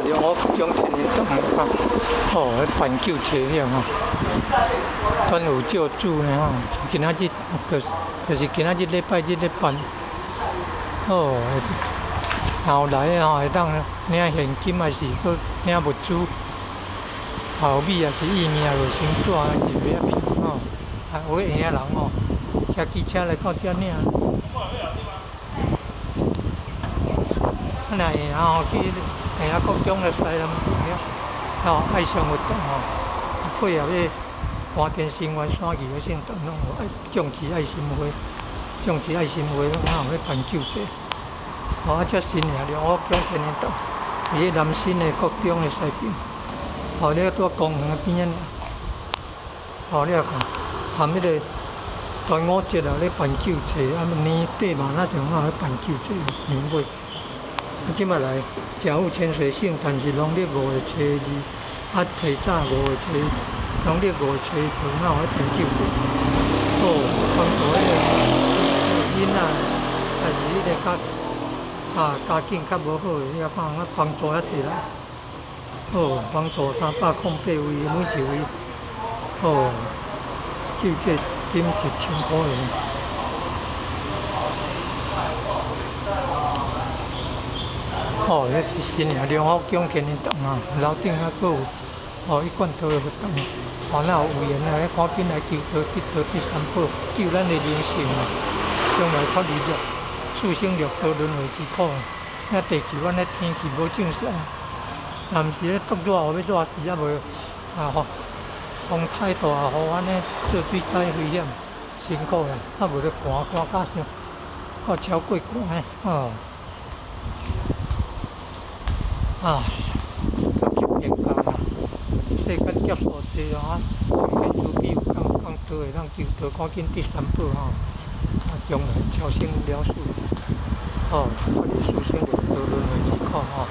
龍湖國中天仁堂啊，哦，彼辦救濟遐吼，專有救助呢吼。今仔日就是今仔日禮拜日咧辦，哦，若有來的吼，會當領現金，還是閣領物資，後米抑是薏米啊，衛生紙還是買仔票吼，啊，有閒的人吼，騎機車來到遮領。啊，若閒吼，去下國中的西南遐，吼，愛心活動吼，配合彼花田新園山藝的聖誕攏有愛眾志愛心會，眾志愛心會攏有咧辦救濟。吼，啊，這新營龍湖港天仁堂，佇咧南新的國中的西邊。吼，你拄仔公園的邊仔爾。吼，你也看，含彼個端午節啊咧辦救濟，啊年底嘛那種啊咧辦救濟年尾。啊，這擺來食有潛水聖誕是農曆五月初二，啊提早五月初，農曆五月初二哪有咧辦救濟？哦，幫助彼個囡仔，還是彼個較啊家境較無好的，你看啊幫助遐濟來。哦，幫助308位，每一位，哦，救濟金1000塊。哦，彼是新營龍福宮天仁堂啊，樓頂還閣有哦一貫道的佛堂，哦，若有緣啊，趕緊來求道得道得三寶，救咱的靈性啊，將來脫離了四生六道輪迴之苦。那地球按呢天氣無正常，若毋是咧凍熱雨欲熱死也無啊吼，風太大雨按呢做水災危險，辛苦啦，啊無就寒寒甲啥，閣超過寒的哦。啊，較急變工啦，世間劫數濟啊，天慈悲有降降道會當求道，趕緊得三寶吼，啊，將來超生了事，哦，脫離四生六道輪迴之苦吼。